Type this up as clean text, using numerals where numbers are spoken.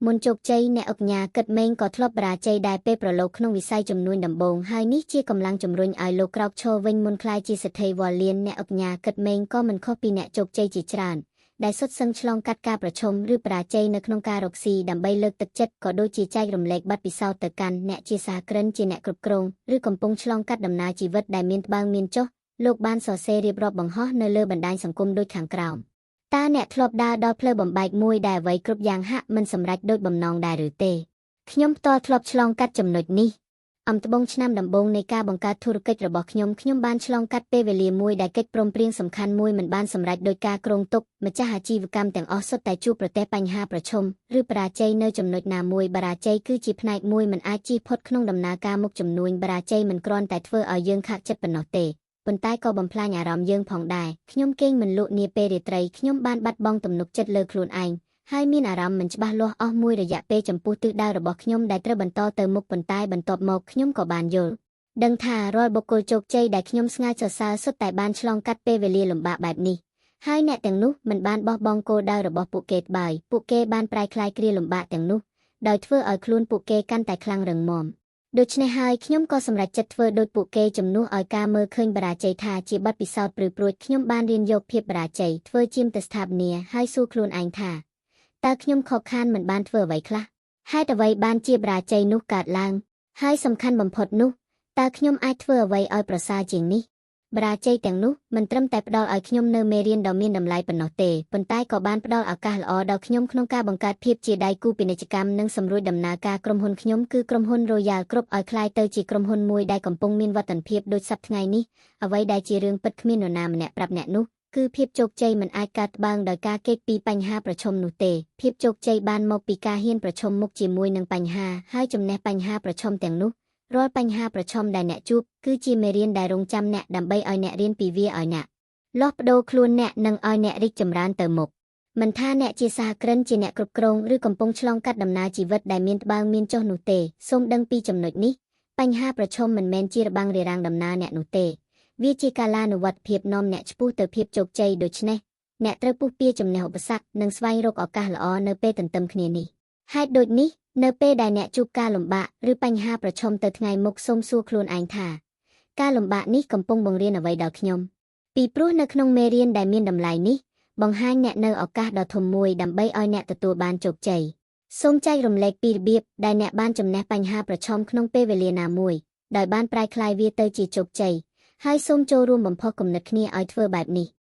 មុនជោគជ័យអ្នកឧកញ៉ាគិតម៉េងក៏ធ្លាប់បរាជ័យដែរពេលប្រឡូកក្នុងវិស័យជំនួញដំបូងហើយនេះជាកម្លាំងជំរុញឲ្យលោកក្រោកឈរវិញមុនក្លាយជាសេដ្ឋីវ៉ាលៀនអ្នកឧកញ៉ាគិតម៉េងក៏មិនខុសពីអ្នកជោគជ័យជាច្រើនដែលសុទ្ធសឹងឆ្លងកាត់ការប្រឈមឬបរាជ័យនៅក្នុងការរកស៊ីដើម្បីលើកទឹកចិត្តក៏ដូចជាចែករំលែកបទពិសោធន៍ទៅកាន់អ្នកជាសហគ្រិនជាអ្នកគ្រប់គ្រងឬកំពុងឆ្លងកាត់ដំណើរជីវិតដែលមានត្បាងមានចុះលោកបានសរសេររៀបរាប់បង្ហោះនៅលើបណ្ដាញសង្គមដូចខាងក្រោមតើអ្នកធ្លាប់ដើរដល់ផ្លូវបំបែកមួយដែលអ្វីគ្រប់យ៉ាងហាក់មិនសម្រេចដូចបំណងដែរឬទេខ្ញុំផ្ទាល់ធ្លាប់ឆ្លងកាត់ចំណុចនេះអំត្បូងឆ្នាំដំបូងនៃការបង្កើតធុរកិច្ចរបស់ខ្ញុំខ្ញុំបានឆ្លងកាត់ពេលវេលាមួយដែលកិច្ចព្រមព្រៀងសំខាន់មួយមិនបានសម្រេចដោយការគ្រោងទុកម្ចាស់អាជីវកម្មទាំងអស់សុទ្ធតែជួបប្រទះបញ្ហាប្រឈមឬបរាជ័យនៅចំណុចណាមួយបរាជ័យគឺជាផ្នែកមួយមិនអាចជៀសផុតក្នុងដំណើរការមុខជំនួញបរាជ័យមិនគ្រាន់តែធ្វើឲ្យយើងខាតចិត្តប៉ុណ្ណោះទេប៉ុន្តែក៏បំផ្លាញអារម្មណ៍យើងផងដែរខ្ញុំគេងមិនលក់នាពេលរាត្រីខ្ញុំបានបាត់បង់ទំនុកចិត្តលើខ្លួនឯងហើយមានអារម្មណ៍មិនច្បាស់លាស់អស់មួយរយៈពេលចំពោះទិសដៅរបស់ខ្ញុំដែលត្រូវបន្តទៅមុខប៉ុន្តែបន្ទាប់មកខ្ញុំក៏បានយល់ដឹងថារាល់បុគ្គលជោគជ័យដែលខ្ញុំស្ងើចសរសើរសុទ្ធតែបានឆ្លងកាត់ពេលវេលាលំបាកបែបនេះហើយអ្នកទាំងនោះមិនបានបោះបង់គោលដៅរបស់ពួកគេឡើយពួកគេបានប្រែក្លាយគ្រាលំបាកទាំងនោះដោយធ្វើឲ្យខ្លួនពួកគេកាន់តែខ្លាំងរឹងមាំដូច្នេះហើយខ្ញុំក៏សម្រេចចិត្តធ្វើដូចពួកគេជំនួសឲ្យការមើលឃើញបរាជ័យថាជាបទពិសោធន៍ព្រឺព្រួចខ្ញុំបានរៀនយកភាពបរាជ័យធ្វើជាមទៅស្ថាបនាហើយសួរខ្លួនឯងថាតើខ្ញុំខកខានមិនបានធ្វើអ្វីខ្លះហេតុអ្វីបានជាបរាជ័យនោះកើតឡើងហើយសំខាន់បំផុតនោះតើខ្ញុំអាចធ្វើអ្វីឲ្យប្រសើរជាងនេះបរាជ័យទាំងនោះមិនត្រឹមតែផ្ដល់ឲ្យខ្ញុំនូវមេរៀនដ៏មានតម្លៃប៉ុណ្ណោះទេប៉ុន្តែក៏បានផ្ដល់ឱកាសល្អដល់ខ្ញុំក្នុងការបង្កើតភាពជាដៃគូពាណិជ្ជកម្មនិងសម្រួចដំណើរការក្រុមហ៊ុនខ្ញុំគឺក្រុមហ៊ុន Royal Group ឲ្យក្លាយទៅជាក្រុមហ៊ុនមួយដែលកំពុងមានវឌ្ឍនភាពដូចសព្វថ្ងៃនេះអ្វីដែលជារឿងពិតគ្មាននរណាម្នាក់ប្រាប់អ្នកនោះគឺភាពជោគជ័យមិនអាចកើតឡើងដោយការគេចពីបញ្ហាប្រឈមនោះទេភាពជោគជ័យបានមកពីការហ៊ានប្រឈមមុខជាមួយនឹងបញ្ហាហើយជំនះបញ្ហាប្រឈមទាំងនោះរាល់បញ្ហាប្រឈមដែលអ្នកជួបគឺជាមេរៀនដែលរងចាំអ្នកដើម្បីឲ្យអ្នករៀនពីវាឲ្យអ្នកលាស់ប្ដូរខ្លួនអ្នកនិងឲ្យអ្នករីកចម្រើនទៅមុខមិនថាអ្នកជាសហគ្រិនជាអ្នកគ្រប់គ្រងឬកំពុងឆ្លងកាត់ដំណើរជីវិតដែលមានត្បាងមានចុះនោះទេសូមដឹងពីចំណុចនេះបញ្ហាប្រឈមមិនមែនជារបាំងរារាំងដំណើរអ្នកនោះទេវាជាកាលានុវត្តភាពនាំអ្នកឆ្ពោះទៅភាពជោគជ័យដូច្នេះអ្នកត្រូវពុះពៀជំនះឧបសគ្គនិងស្វែងរកឱកាសល្អនៅពេលទន្ទឹមគ្នានេះហេតុដូចនេះនៅពេលដែលអ្នកជួបការលំបាកឬបញ្ហាប្រឈមទៅថ្ងៃមុខសូមសួរខ្លួនឯងថាការលំបាកនេះកំពុងបង្រៀនអ្វីដល់ខ្ញុំពីព្រោះនៅក្នុងមេរៀនដែលមានតម្លៃនេះបង្ហាញអ្នកនៅឱកាសដ៏ធំមួយដើម្បីឲ្យអ្នកទទួលបានជោគជ័យសូមចែករំលែកពីរបៀបដែលអ្នកបានជំនះបញ្ហាប្រឈមក្នុងពេលវេលាណាមួយដោយបានប្រែក្លាយវាទៅជាជោគជ័យហើយសូមចូលរួមបំផុសគំនិតគ្នាឲ្យធ្វើបែបនេះ។